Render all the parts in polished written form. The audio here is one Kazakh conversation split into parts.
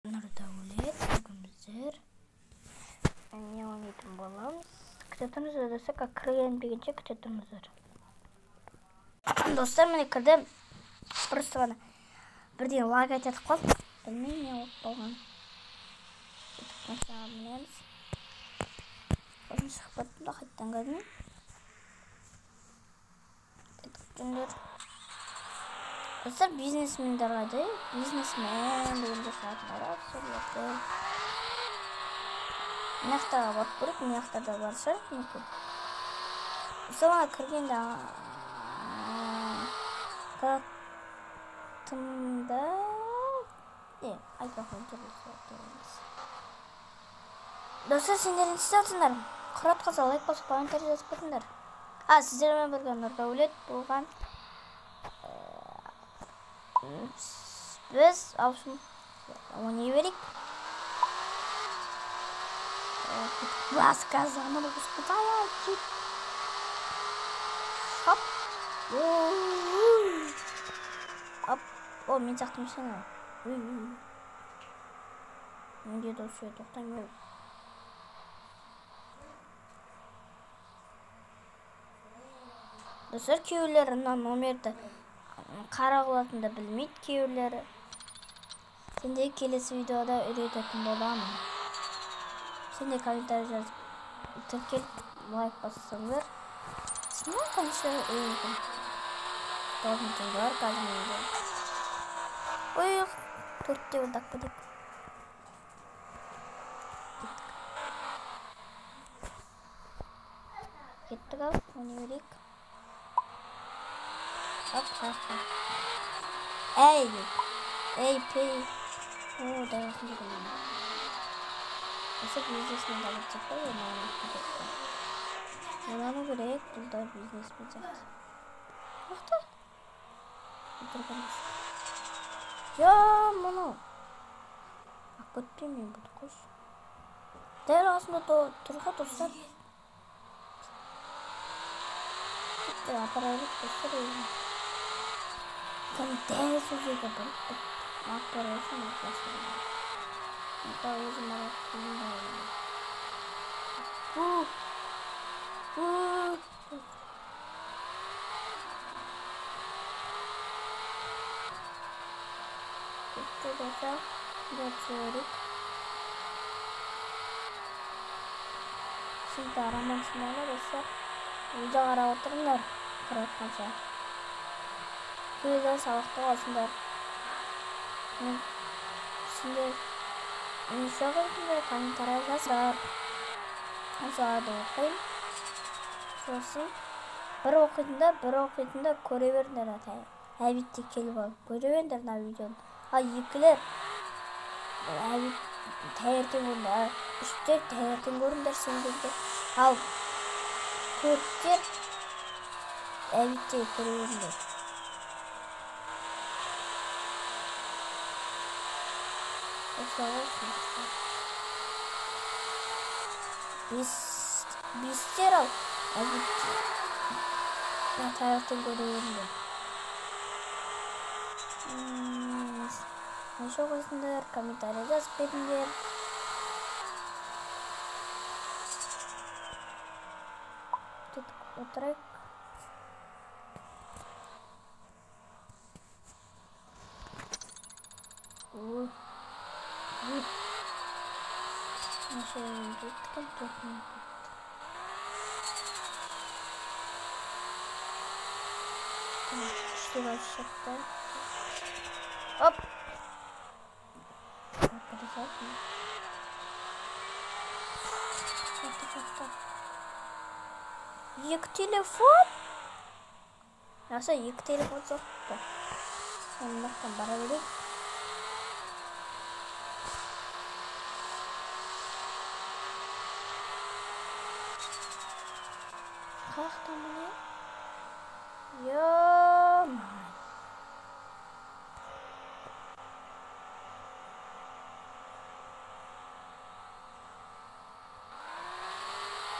Нұрдәулет, бүгін біздер не ойнайтын боламыз? Күте тұрыңыздар, достар, как кірген дегенше күте тұрыңыздар. Достар, міне кірдім. Просто ғана бірден лаг айтып қалды. Білмеймін не болып қалған. Машинаға мінеміз. Сосын шығып кеттім да қайтадан кірдім. Күтіңдер. Достар, бизнесмендер қайда? Бизнесмен дегенде шығатындар абсолютті. Мына жақтарға барып көрейік, мына жақтарда бар шығар мүмкін. Мысалы, ана кіргенде қараттым да, айтпай ақ қояйын. Достар, сендер не істеп жатсыңдар? Құрат қалса лайк басып, комментарий жазып кетіңдер. Сіздермен бірге Нұрдәулет болған. Біз общем ойнай берейік. Бас казаны кет. Хоп. Оп. О, мен сияқты машина. Менде де осы тоқтамай. Достар, кейбіреулері мына номерді қара қылатынды білмейді кейбіреулері. Сенде келесі видеода үйрететін боламын. Сенде комментарий жазып, тіркеліп, лайк бассаңдар. Сенде қанша үйретемін. 9000 теңге бар қазір менде. Ой, төртте өлдік кетейік. Кеттік ал, ойнай берейік. Оп, қаяқта. Әй, эй, пей. О, дәл осында екен. Осы бизнесмен алып қой, ойлану керек, бұл да бизнесмен сияқты. Тоқта. Я, мұны. Ақ кетпеймін мен бұны, қойшы. Дәл қасында тұр ғой, достар. Кетті, апара берейік, достар, өзім. Дәл сол жерге барып, алып бара берсем, алып өзім алып кетті, достар, түсірейік. Сіздер амансыңдар ма, достар? Видео қарап отырыңдар, қарап отқанша. Кейде сабақты қалсыңдар. Мен сендер неше қойдыңдар, комментарий жазыңдар. Мен соларды оқимын. Сосын бір оқитындар, бір оқитындар көре беріңдер. Әбетте келіп алып көре беріңдер мына видеоны. Ал екілер әбет таңертең көріңдер, үштер таңертең көріңдер сендерді. Ал төрттер әбетте көре беріңдер. Бестер ал әбетте таңертең көре беріңдер. Неше қойсыңдар, комментарий жазып кетіңдер. Кеттік, отырайық. Неше жеттік, 4 минут. Күшті барып шықты. Оп! Екі телефон? Аса, екі телефон соқты. Мен мына жақтан бара берейін. Қаяқтан міне? Ё-май.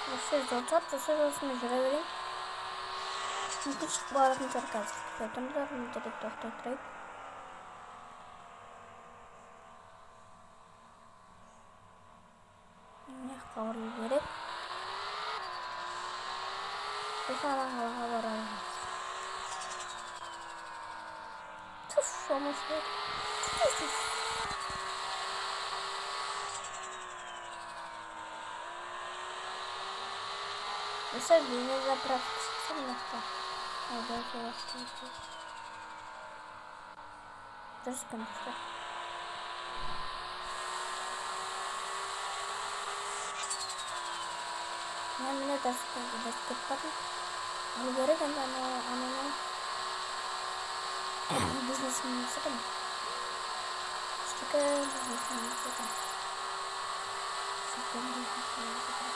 Осы жол шығады, осы жолсымен жүре берейін. Мүмкін шығып баратын шығар қазір. Күте тұрыңдар, мына жерде тоқтай тұрайық. артқа бұрылу керек. Сосын ана қалаға барамыз. Туф, болмаса. Достар, бензин заправка шықса мына жақта. Дұрыс екен, достар. Міне дұрыс кетіп бардым. Алу керек енді ананы бизнесмен болса екен. Кішкене бизнесмен болса екен. Кішкене бизнесмен болса екен.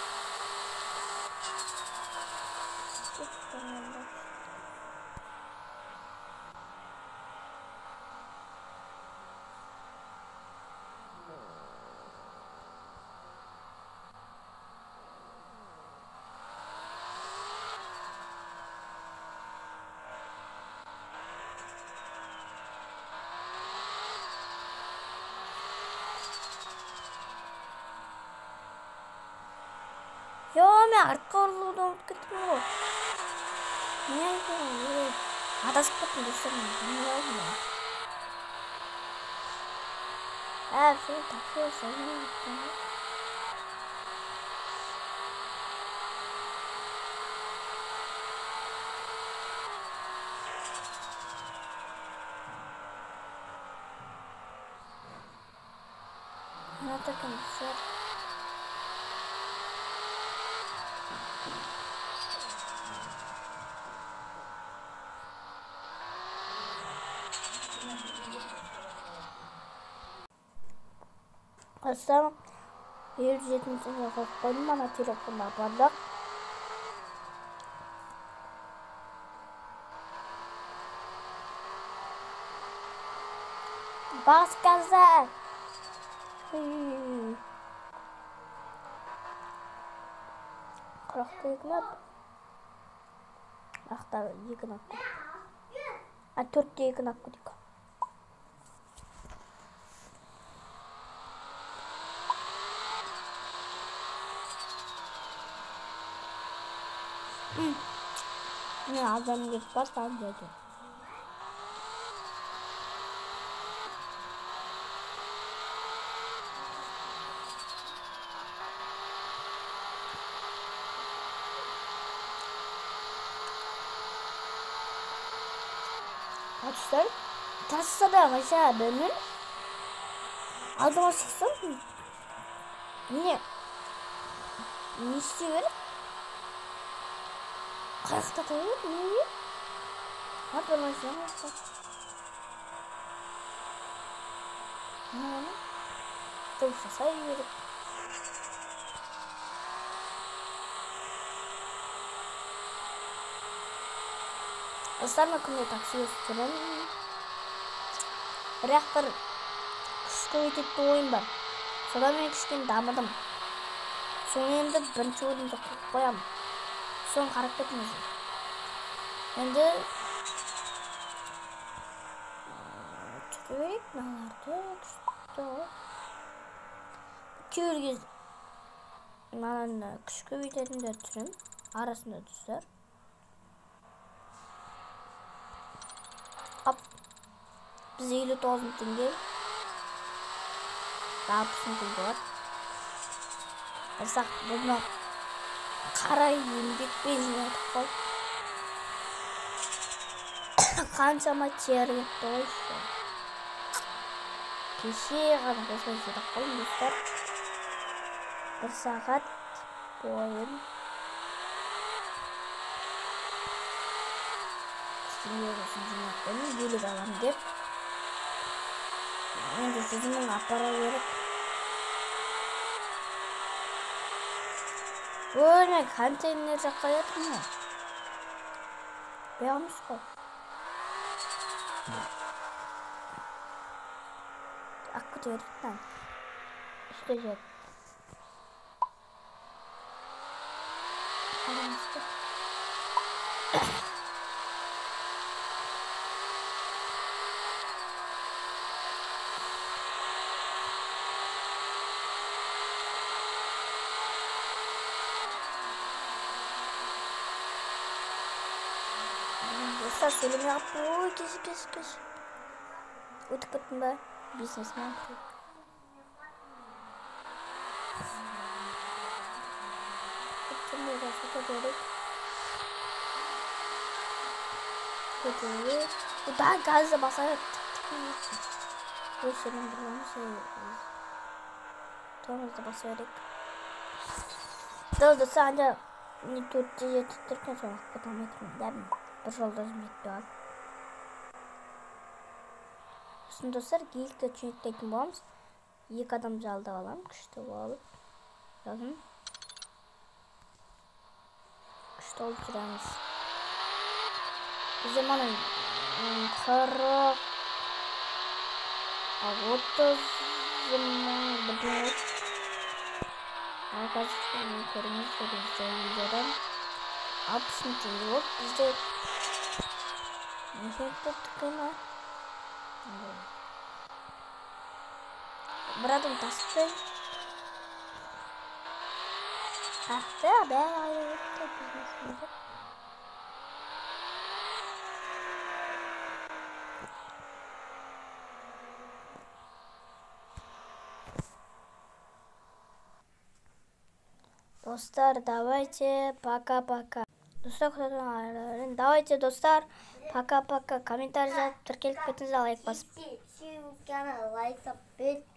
Йо, мен артқа бұрылуды ұмытып кеттім ғой. Не айтайын, адасып кеттім, достар, мен білмей алдым. Сол такси жасаймын кеттім ғой. Мына екен, достар. Достар, 57 мың теңге қойып қойдым, ана телефонға апардық. Бас газа! 42 нап. Ақта 2 нап. А 4-те 2 нап кетейік. Мен адам кетіп барсам деді. Достар, трассада вообще білмеймін. Алдыма шықсам, не істеу керек? Қаяқта керек? Не? Бір машина болса. Дұрыс жасай керек. Достар, мен күнде таксиге жүремін. Бірақ бір күш көбейтетін ойым бар. Содан мен кішкене дамыдым. Соны енді бірінші орынды қойып қоямын. Соны қарап кетіңіз. Енді түсіру керек мыналарды күшті. Кейбір кезде мынаны күш көбейтетіндер түсіремін. Арасында достар. Ап. Біз 59 мың теңге. 60 мың теңге болады. Алсақ, бұны қара еңбекпен жинадық қой. Қаншама тер кетті ғой. Кеше ғана осылай жинап қойдым, достар. 1 сағат бойын жинап қойдым, билік аламын деп. Енді 100 мың апару керек. Ой, мен контейнер жаққа жатырмын ғой. Бұяқ емес қой. Ақ кете берейік мынаны. Үсте жер. Достар, сөйлемей қалыппын. Ой, кеш, кеш, кеш. Өтіп кеттім ба? Бизнесмен. Кетті. Да, газды басайық. Өшірін бұрамыз. Тормозды баса берейік. Достар, анда не 4-те жетіп тұр екен, соны алып кете алмай тұрмын да. Бір жолдасым жетпей қалды. Сосын достар, геликті тюнингтейтін боламыз. 2 адам жалдап аламын, күшті болып. Сосын күшті болып жүреміз. Бізде мана 40, 30 мың бірдеңе болды. Ал қазір көріңіздер, бізде видеодан 60 мың теңге болды. Бізде неше дүкені? Бір адам тасыпты. Ақты, бәрі айырылыпты бизнесмендер. Достар, давайте пока-пока. Достар, давайте, достар, пока-пока. Комментарий жазып, тіркеліп кетіңіздер, лайк басып. Лайк басып.